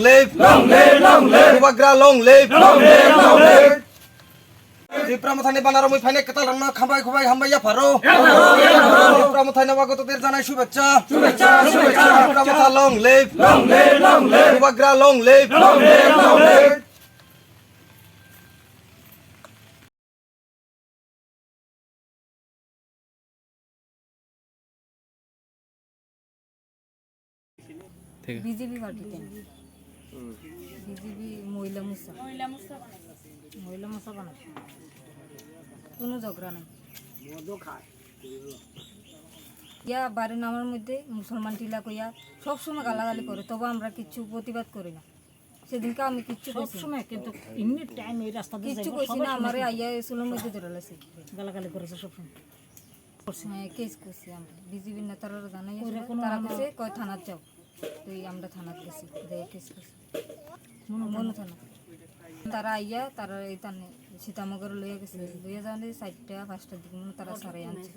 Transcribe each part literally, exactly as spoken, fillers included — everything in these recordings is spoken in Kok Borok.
Live! Long live! Long live! Bubagra long live! Long live! Long live! Tipra Mothani banaromwi phainai kwtal rokno khambai khubai hambai yapharo. Tipra Mothani wago to der janai shubechcha. Shubechcha, shubechcha. Tipra Motha long live! Long live! Long live! Bubagra long live! Long live! Long live! ঠিক আছে। বিজেপি পার্টিতে। বিজেপি মহিলা মোর্চা। মহিলা মোর্চা বানাইছে। কোনো ঝগড়া নাই। ইয়া বাড়ির নামের মধ্যে মুসলমান টিলা কইয়া সবসময় গালাগালি করে, তবু আমরা কিচ্ছু প্রতিবাদ করি না। সেদিনকে আমি কিচ্ছু সব কইছি না। সময় কিন্তু এমনি টাইম এই রাস্তা দিয়ে কিচ্ছু যাইবো, কইছি সবাই না, শুনে আমারে কিন্তু আইয়া স্কুলের মধ্যে ধরে লাইছে। গালাগালি করেছে সব সময়। করছে। হ্যাঁ, কেস করছি আমরা। বিজেপির নেতারা জানাই ওইরকম তারা আমরা কইছে, কয়, "থানাত যাও।" তো এই আমরা থানাত গেছি, যাই কেস করছি। মনো মনো থানা। তারা আইয়া, তারা এই তানে সীতামগর লইয়া গেছে। লইয়া যাওয়ার চারটা, পাঁচটার দিকে মনে তারা সারাই আনছে।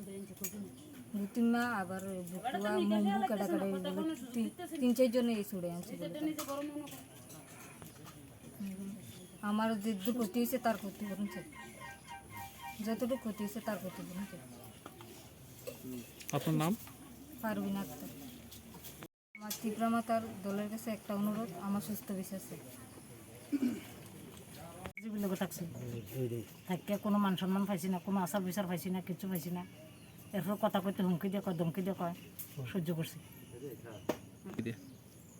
গুতিমা আবার বুকুয়া, মম্বু, কাটা কাটা বলে তিন, তিন চারজনে এই ছুড়ে আনছে বলে তারা। আমার যে দু ক্ষতি হয়েছে, তার ক্ষতিপূরণ চাই। যতটুকু ক্ষতি হয়েছে, তার ক্ষতিপূরণ চাই। আপনার নাম? পারভিন আক্তার। আমার ত্রিপুরা মাতার দলের কাছে একটা অনুরোধ, আমার সুস্থ বিচার চাই। বিজেপির লগে থাকছি। থাকিয়া কোনো মান সম্মান পাইছি না, কোনো আচার বিচার পাইছি না, কিচ্ছু পাইছি না। এরপর কথা কইতে হুমকি দিয়ে কয়, ধমকি দিয়ে কয়, সহ্য করছি।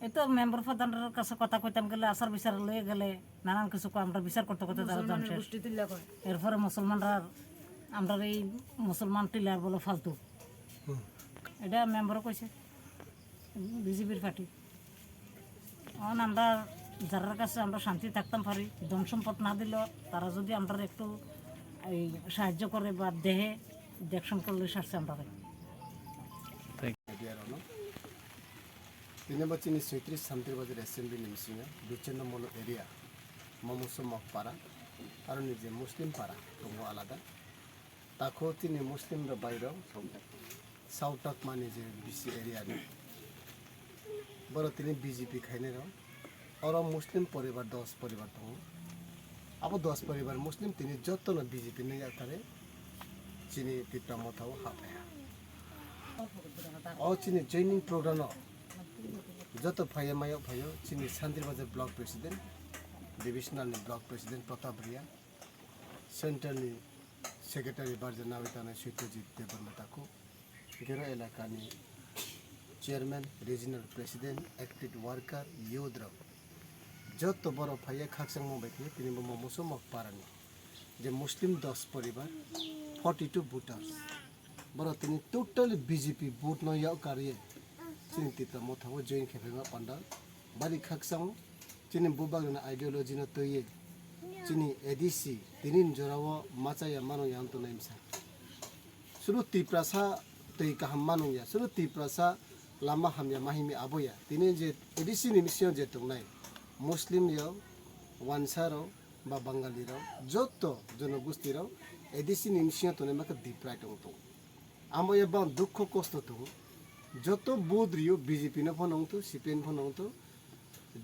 এই তো মেম্বার প্রধানর কাছে কথা কইতাম গেলে, আচার বিচার লইয়া গেলে নানান কিছু কয়, আমরা বিচার করতে করতে তারা মুসলমানের জনশেষ। গোষ্ঠী তুল্য কয়। এরপরে মুসলমানরা, আমরা এই মুসলমান টিলার বলে ফালতু। এটা মেম্বারও কইছে, বিজেপির পার্টি। এখন আমরা যারার কাছে আমরা শান্তি থাকতাম পারি, ধন সম্পদ না দিলেও তারা যদি আমরা একটু এই সাহায্য করে বা দেহে, দেখশন করলে সারছে আমরা। Thank you. Tini bo chini soitris Santir Bazar Assembly ni bisingo Duchenda Molo area, Momoso Mokpara, aro ni je Muslim para tongo alada. Takho chini Muslim rok bai rok, South Takmani je B C area ni. Boro tini B J P khainai rok. Oro Muslim poribar dos poribar tongo. Abo dos poribar Muslim tini jotono B J P ni yaktare chini Tipra Motha o haphaiha. O chini joining program o joto phaiya mayok phaio chini Santir Bazar Block President, Divisional ni Block President Pratap Riya, Central ni Secretary Barja Nawi Tanai Sutyajit Debbarma Taku, Gero elakani chairman, regional president, active worker, youth rok, joto borok phaiya khakchangma bai khe tini bo Momoso Mokparani je Muslim dos poribar, forty two voters, borok tini totally B J P vote no yak karwi chini Tipra Motha o join khe phaima panda bari khakchang. Chini bubagrani ideology no twiwi chini A D C tini ni jorao machaya mano ya wng tongnai msa. Suru Tiprasa twi kaham mano ya, suru Tiprasa lama hamya mahimi abo ya. Tini je A D C ni bisingo je tongnai Muslim rok, Wansa rok, ba Bangali rok, joto jonogosti rok A D C ni bisingo tongnai maka Tipra tong tong. Amo ya bang dukho kosto tongo. Joto vote rio B J P no phano wngthu, C P M phano wngthu.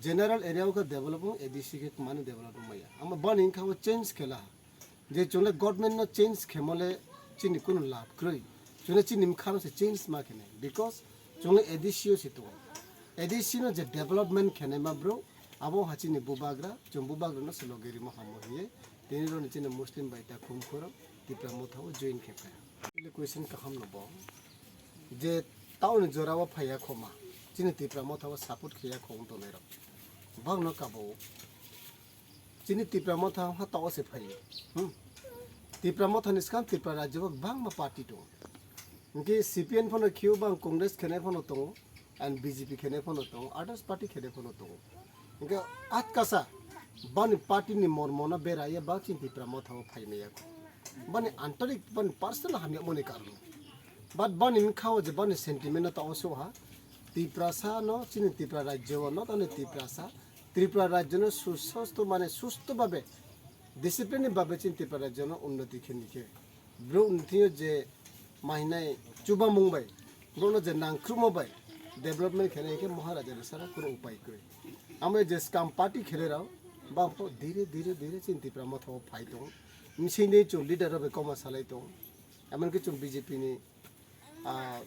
General area o khe develop wng, A D C khe mani develop wng maya. Amo bani wngkha o change khela. Je chwngno government no change khemo le chini kunu lab kwrwi. Chwngno chini mkha no se change ma khenai. Because chwngno A D C o se tongo. A D C no je development khenai ma bro, abo ha chini bubagra, chwng bubagra no se logi rimo hamo hiye. Tini roni chini Muslim bai ta khum khoro Tipra Motha o join khe kha. Question kaham no bo. Je tauni jora o phaiya khoma. Chini Tipra Motha o support khiya khong tonai rok. Bang no kabo. Chini Tipra Motha ha taoh se phai. Hmm. Tipra Motha ni skang Tipra rajyo o bangma party tongo. Hingke C P M phano khiyo bang Congress khenai phano tongo, and B J P khenai phano tongo, others party khenai phano tongo. Hingke atkasa bani party ni mormo no beraiya bang chini Tipra Motha o phai maya. Bani antarik bani personal hamya moni karon. But bani mkha o je bani sentiment no taoh se ha. Tiprasa no chini Tipra rajyo o not only Tiprasa, Tripura rajyo no susosto mane susto babe, discipline ni babe chini Tripura rajyo no unnoti khe ni khe. Bro nthio je mahinai chubamung bai, bro no je nangkhrumo bai, development khe nai khe Maharaja ni sara kunu upai kwrwi. Amo je skam party khelai rok, bang pho dire dire dire chini Tipra Motha o phai tong. Misini chung leader rok bai koma salai tong. Eman ki chung B J P ni, ah,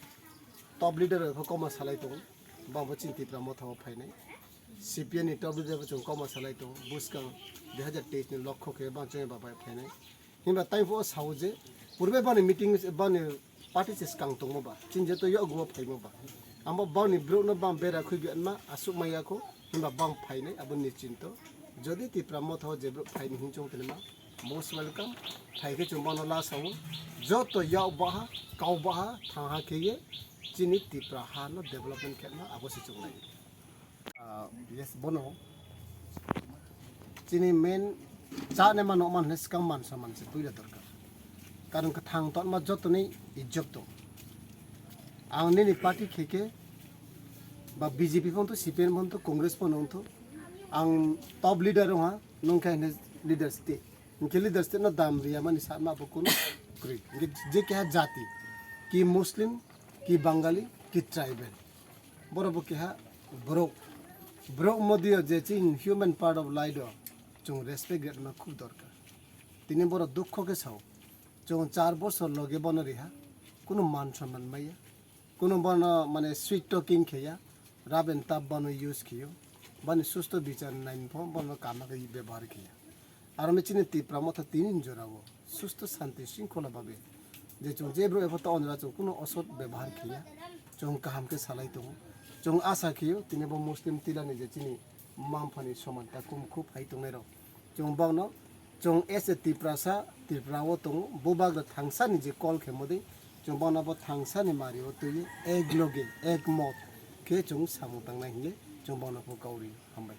top leader rok pho koma salai tong. Bang pho chini Tipra Motha o phainai. C P M ni top leader bo chung koma salai tong. Buskang dui hajar teis ni lokho khe bang chwng ba bai phainai. Himba tai pho sao je purbe bani meeting bani party se skang tongmo ba. Chin je to yo guma phaimo ba. Amo bani bro no bang bera khui bi anma asuk maya ko. Himba bang phainai abo ni chinto. Jodi Tipra Motha o je bro phaini hin chong tene ma. Most welcome. Phai khe chung bano la sao. Joto yao baha, kau baha, thang ha khe ye. Chini Tipra ha no development khe ma abo se chung lai. Ah, yes, bono. Chini main chane mano man hne skang man saman se puila dorkar. Karon ka thang ton ma joto ni ijjot to. Ang nini party kheke ba B J P phon to, C P M phon to, Congress phon to. Ang top leader ha, nung khe hne leader state. Hingke leader state no dam riya mani sa ma bo kuno kri. Hingke je keha jati, ki Muslim, ki Bangali, ki tribal. Borok bo keha borok. Borok modio je chini human part of life o chung respect rwna khub dorkar. Tini borok dukho khe sao. Chung char bosor loge bono riha. Kuno man somman maya. Kuno bono mane sweet talking kheya. Rap and tap bono use khiyo. Bani susto bichar nain pho bono kama khe bebohar khiya. Aro me chini Tipra Motha tini jorao susto santi singkhola babe je chung je bro epho ta onra chung kuno osot bebohar khiya, chung kaham khe salai tongo. Chung asa khiyo tini bo Muslim tilani je chini mamphani somanta kum khub hai tongnai rok. Chung bangno chung as a Tiprasa Tripura o tongo, bo bagra thangsani je call khe modi chung bangno bo thangsani mari o twi ek loge ek mot khe chung samung tangnai hinle chung bangno pho kauri hambai.